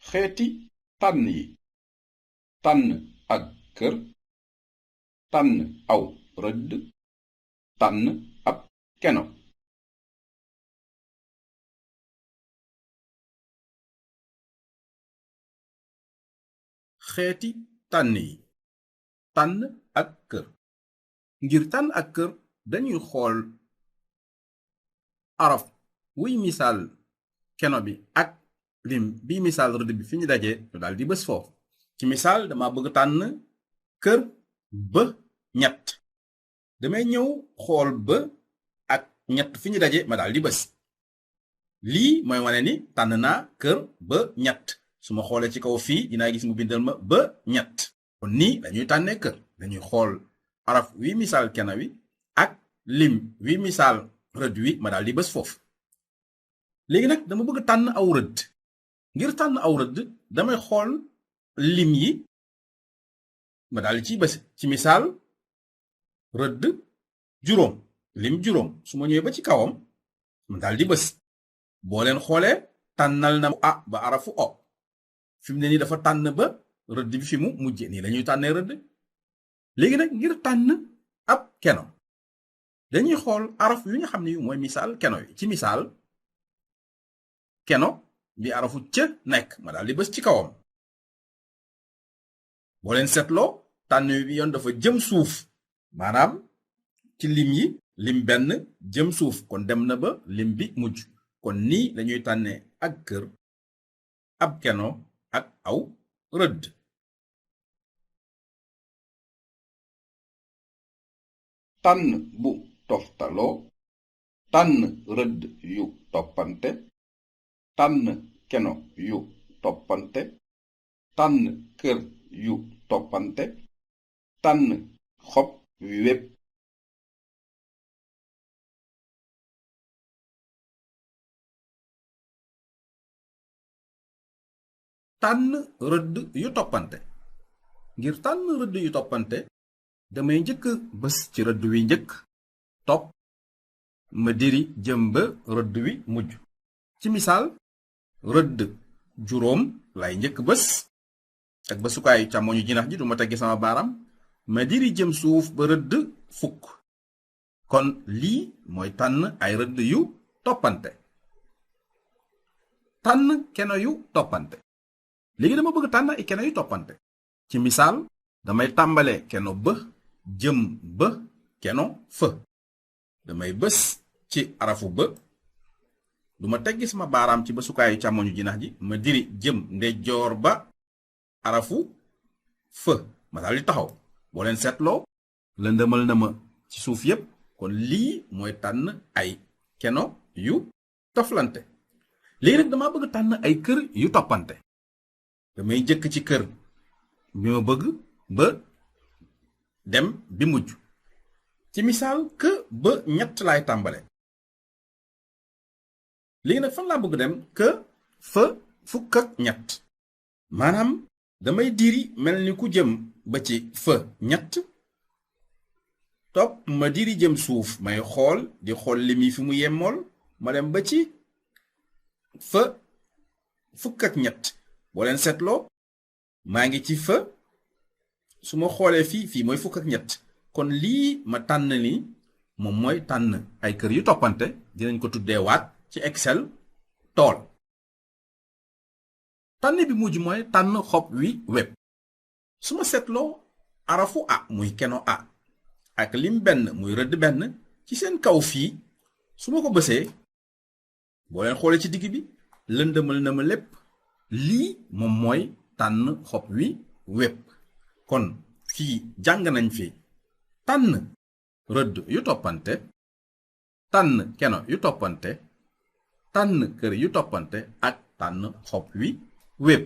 xeeti tànn yi: tànn ak kër, tànn aw rëdd, tànn ab keno. xeeti tànn yi: tànn ak kër. ngir tànn ak kër dañuy xool araf wuy misaal keno bi ak lim bi misaal rëdd bi fi ñu dajee ñu daal di bës foofu. ci misaal dama bëgg tànn kër ba ñett, damay ñëw xool ba ak ñett fi ñu daje ma daal di bës. lii mooy wane ni tànn naa kër ba ñett. su ma xoolee ci kaw fii dinaa gis mu bindal ma ba ñett. kon nii dañuy tànnee kër, dañuy xool araf wi misaal keno wi ak lim wi misaal rëdd wi ma daal di bës foofu. léegi nag dama bëgg tànn aw rëdd. ngir tànn aw rëdd damay xool lim yi ma daal di ciy bës. ci misaal rëdd juróom, lim juróom. su ma ñëwee ba ci kawam ma daal di bës. boo leen xoolee tànnal na a ba arafu o. fi mu ne nii dafa tànn ba rëdd bi fi mu mujje nii lañuy tànnee rëdd. léegi nag ngir tànn ab keno dañuy xool araf wi nga xam ne mooy misaal keno yi. ci misaal keno bi arafu ca nekk ma daal di bës ci kawam. boo leen seetloo tànn bi yoon dafa jëm suuf, maanaam ci lim yi lim benn jëm suuf, kon dem na ba lim bi mujj. kon nii lañuy tànnee ak kër, ab keno ak aw rëdd. tànn bu toftaloo, tànn rëdd yu toppante, tànn keno yu toppante, tànn kër yu toppante, tànn xob wi wépp. tànn rëdd yu toppante. ngir tànn rëdd yu toppante damay njëkk bës ci rëdd wi njëkk, topp ma diri jëm ba rëdd wi mujj. ci misaal rëdd juróom lay njëkk bës ak bësukaayu càmmoñu jinax ji duma teggi sama baaram, ma diri jëm suuf ba rëdd fukk. kon lii mooy tànn ay rëdd yu toppante. tànn keno yu toppante. léegi dama bëgg tànn ay keno yu toppante. ci misaal damay tàmbale keno ba jëm ba keno fa. damay bës ci arafu ba, duma teggi sama baaraam ci bësukaayu càmmoñu jinax ji, ma diri jëm ndeyjoor ba arafu fa, ma daal di taxaw. boo leen seetloo lëndëmal na ma ci suuf yépp. kon lii mooy tànn ay keno yu toflante. léegi nag dama bëgg tànn ay kër yu toppante. damay jëkk ci kër bi ma bëgg ba dem bi mujj. ci misaal kë ba ñett laay tàmbale. léegi nag fan laa bëgg dem kë fa fukk ak ñett. maanaam damay diri mel ni ku jëm ba ci fa ñett, topp ma diri jëm suuf, may xool di xool limi fi mu yemmool, ma dem ba ci fa fukk ak ñett. boo leen seetloo maa ngi ci fa, su ma xoolee fii mooy fukk ak ñett. kon lii ma tànn ni moom mooy tànn ay kër yu toppante. dinañ ko tuddee waat ci Excel tool. tànn bi mujj mooy tànn xob wi web. su ma seetloo arafu a muy keno a ak lim benn muy rëdd benn ci seen kaw fii, su ma ko bësee boo leen xoolee ci digg bi lëndëmal na ma lépp. lii moom mooy tànn xob wi web. kon fii jàng nañ fi tànn rëdd yu toppante, tànn keno yu toppante, tànn kër yu toppante ak tànn xob wi web.